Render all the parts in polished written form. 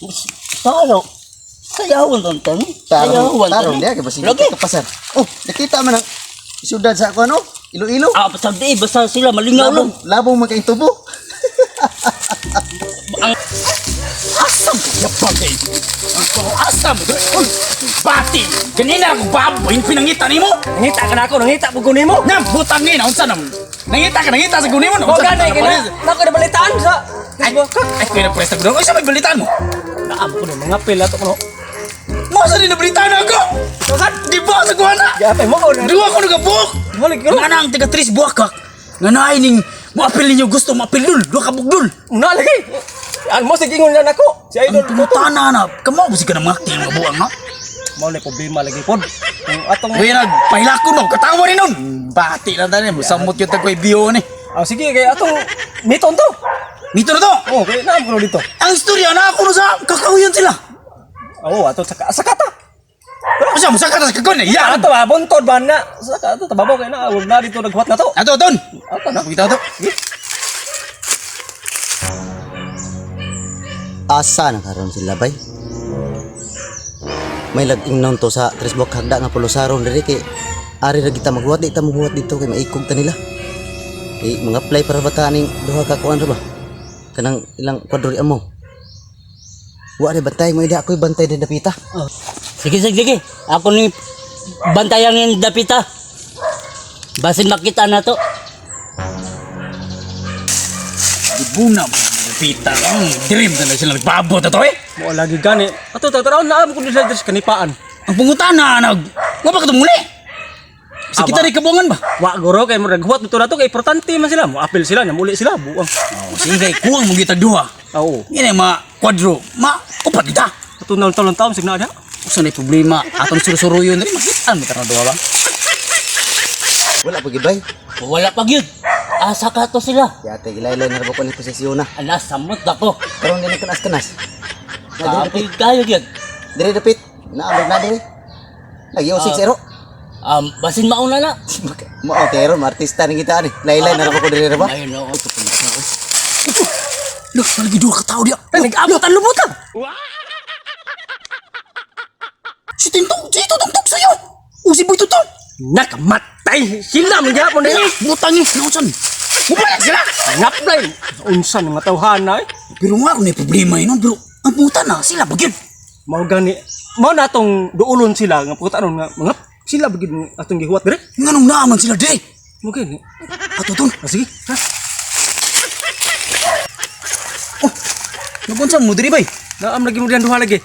Salo. Sayawan ton ton. Tarong, Sayawan tarong dia kay basig Lagi. ka pasar. Oh, nakita man ang syudad sa ako ano? Iloilo. Ah, basta di basta sila malingaw lang. Labong, labong man kay tubo. Asam ka bagay. Asam. Uy, bati. Ganina ako baboy yung pinangita nimo. Nangita ka na ako, nangita po ko nimo. Nam butang ni na unsa nam. Nangita ka nangita sa guni mo. O gani ka na, nako na balitaan sa Ay, ay, kuya na presta ko. Unsa may balitaan mo? Naam ko no, mga pila to ko no. Mo sa ni nabalitaan ako. Saan? Di ba sa kuha na? Gapay mo ko na. Duwa ko nagabuk. Wala ko. Nga na ang taga tres buwak ka. Nga na ay ning moapil ninyo gusto moapil dul. Duha ka bugdul. Na lagi. An mo sige ingon na nako. Si Ang idol ko to. pangutana na. Kamo ba ka na mga acting mga buwang ha? Mao na problema lagi pod. Kung atong Uy, nagpahilakon mo. Katawa rin nun. Bati lang tayo. Samot yung tagkoy biyo ni. Ah, sige kay atong miton to. Mito na to. Oh, kay naam ko no dito. Ang istorya na ako no sa kakauyan sila. Oh, ato sa sakata. Ano siya, musaka ta sa kakon eh. Ya! Ato ba buntod ba na? Saka ato tababaw kay na wag na dito naghuwat na to. Ato, aton! Ato na. Kita to. Asa na karon sila bay? May lag-ing noon to sa Tresbok hagda nga pulusaron diri kay ari ra kita maghuwat di ta maghuwat dito kay maikog ta nila. Kay mga apply para bata ning duha ka kuan ra ba? Kanang ilang kwadro di amo. Wa ri bantay mo ida ako'y bantay di dapita. Sige, sige, sige. Ako ni bantayan yung dapita. Basin makita na to. Ibuna mo. Pita. Dream na sila nagbabot na to eh. Mo lagi gani. Ato tatarawon naam ko nila diri sa kanipaan. Ang pangutana, nag... Nga ba ka muli? Sa kita rin kabuangan ba? Wa guro kay mo naghuwat dito na to kay importante man sila. Mo apil sila, namuli sila buang. Oh, sige, kuwang mo kita duha. Oo. Yan ay mga kwadro. Ma, upat kita. Ato na talon taon sig na diha. Usa na problema. Atong surusuruyon rin. Makita mo tara duha ba? Wala pa gid bay. Wala pa gyud. Asa ka to sila. Yate ilaylay na ra ba ko ni posisyon na. Ala, samot ako. Karon dili kanas kanas. Na diri Kapoy dapit. kayo gyud. Diri dapit. Naamog na diri. Lagi usik zero. Basin mauna na. Mao tero artista ni kita ni. Laylay na ra ba ko diri ra ba? Ayun, oo. Look, nalagi duha ka tao diya. Nag-abot ang lubutan. Si Tintong, si Tutong sa'yo. Usi boy tutong. Nakamatay sila man gyapon dili. Butang eh, nausan. Mubalag sila! Ngaplay. Unsa nga tawhana eh. Pero nga ako na problema yun, pero ang puta na, sila ba yun? Mao gani. Mao na atong duulon sila nga pagkatanon nga mga sila bagid atong gihuwat dire. Nga nung naaman sila, di! Mo gani. Ato tol, Ah, sige. Ha? Oh, nagunsa mo diri bay? Naam lagi mo diyan duha lagi.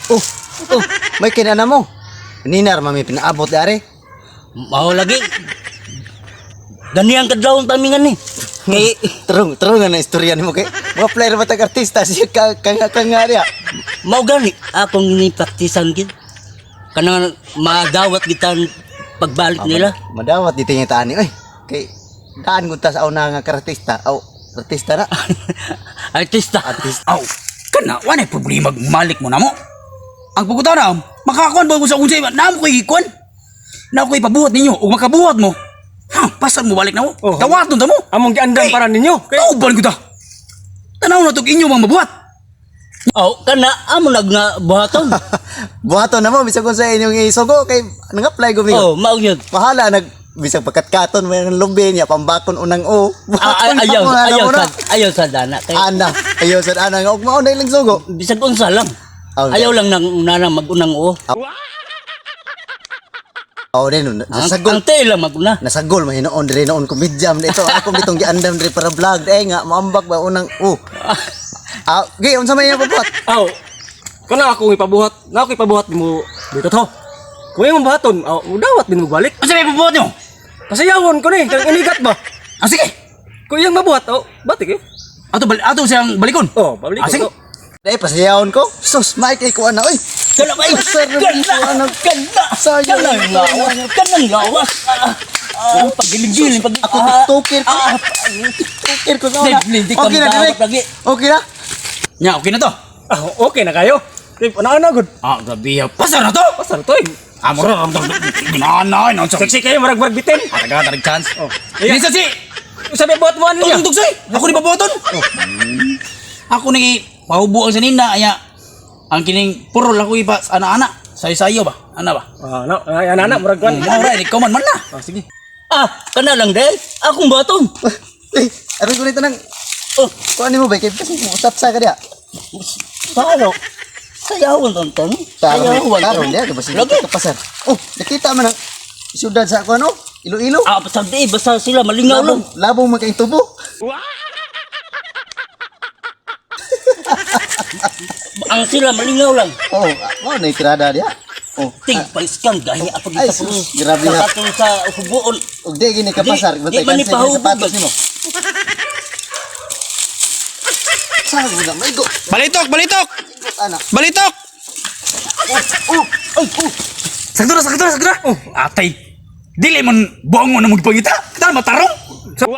Oh, oh, may kinana mo. Ninar mami pinaabot dari. Mao lagi. Ganiyang kadlawon tamingan ni. Kay Terung, terung nga na istorya nimo kay. Mga player ba tag artista siya ka ka ka nga diya. mao gani akong ni praktisan gid. Kanang madawat gitan pagbalik nila. Madawat dito yung taan ni oy. Kay daan gud ta sa una nga kartista. Aw, artista na. Artista. Artista. Aw, kana, wala problema malik mo na mo. Ang pugutan na, makakuan ba ko sa unsay, naamo ko'y ikuan. Na ko'y pabuhat ninyo, ug makabuhat mo. Ha, pasar mo balik na mo. Oh. Dawaton ta mo. Among giandam para ninyo. Kay Kauban ko ta. Tanaw na tog inyo mga mabuhat. Oh, kana amo nag nga buhaton. Buhaton na mo bisag kung sa inyong isugo kay nang-apply gumi. Oh, mao gyud. Bahala nag bisag pagkatkaton may nang lubi niya pambakon unang o. Ah, Buhaton na ayaw, mo, ana ayaw mo na. sa ayaw sa dana kay Ana, ayaw sa ana nga ug mao na ilang sugo. bisag unsa lang. Okay. Ayaw lang nang nana magunang o. Oh, din nasagol. Ang tayo lang maguna. Nasagol man hinoon diri noon komedyam dito ako bitong giandam diri para vlog eh nga maambak ba unang oh. Ah, gi unsa may inyong pabuhat? aw. Kana ako ipabuhat. Na ako ipabuhat mo dito to. Kung imong buhaton, aw dawat din mo balik. Unsa may pabuhat nyo? Pasayawon ko ni, kanang inigat ba? Ah, sige. Kung iyang mabuhat, aw batik eh. Ato, bal ato siyang balikon. Oh, balik Ah, sige. ko. Dai pasayawon ko. Sus, Mike ay kuan na oy. Kana ba? Sir, Kana, ano? kana, Sayang. kanang lawas, kanang lawas. Ah, ah, pagiling-giling, pag Ako tiktoker ko. Tiktoker ko sa una. Di ka Okay na madawat direk. lagi. Okay na. Nya, okay na to. Ah, okay na kayo. Kay ana gud. Ah, grabe. Pasar na to. Pasar to eh. Ah, mura. Ginanay. No, Sexy kayo marag marag bitin. Taga, taga chance. Oh. Ini sa si. Sabi buhat mo ano niya. Tugtog soy. Ako ni baboton. Ako ni Pahubo ang sanina aya. Ang kining puro lang ko ipa ana-ana. Sayo-sayo ba? Ana ba? Ah, no, ay ana murag kuan. Mao ra ikaw man man na. Ah, sige. Ah, kana lang dahil. Akong buhaton. Eh, aron ko nito nang Oh, kuan nimo ba kay kasi mo usap sa ka diha. paano? Sayawan tong tan. Tarong, Sayawan tarong diha kay basi Lagi. ka pasar. Oh, nakita man ang syudad sa kuan oh. Iloilo. Ah, basta di, basta sila malingaw lang. Labong, labong man kayong tubo. Ang sila malingaw lang. Oh, mao na tirada diha. Oh, Ting pa-scan gahi ato Ay, kita sus, grabe ha. Sa katong sa hubuon. ug di gini ka pasar, Di- bantay di man ni kansa pahubog, sapatos ba? nimo. Sa mo na maigo. Balitok, balitok. Ana. Balitok. Oh, ay, oh. Sakto na, sakto na, sakto na. Oh, atay. Dili man buang mo na magpangita. Kita matarong. Sa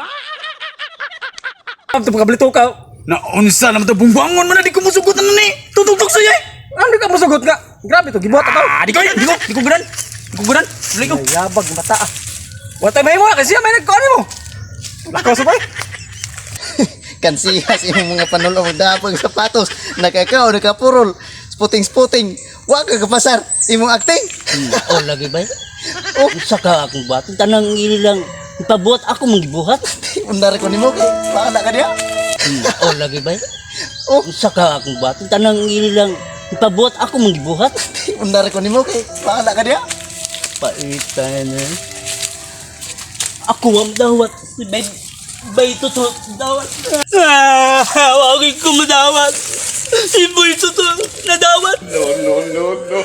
Am to pagkablito ka. na unsa naman to bungbangon man na di ko musugot na ni. Tutugtog sa yay. Ano ka musugot ka? Grabe to gibuhat ato. Ah, di ko, di ko, di ko ganan. Di ko ganan. Dili ko. Ay, yabag bata ah. Wa tay mahimo na kasi siya may nagkuan nimo. Lakaw sa bay. Kansiya sa imong mga panulo dapag sapatos, nakakaw, nakapurol, sputing sputing. Wa ka kapasar imong acting. Oh, lagi ba? Oh. Usa ka akong buhaton. Tanang ili lang. Ipabuhat ako manggibuhat. Undar ko nimo kay bahala ka diha. Oh, lagi ba? Oh, Usa ka akong buhaton. Tanang ili lang. Ipabuhat ako manggibuhat. undar ko nimo kay bahala ka diha. Paitan na. Ako ang dawat. Si Bay, Bay Toto dawat. Ah, wag ko madawat. Si Boy Toto nadawat. No, no, no, no.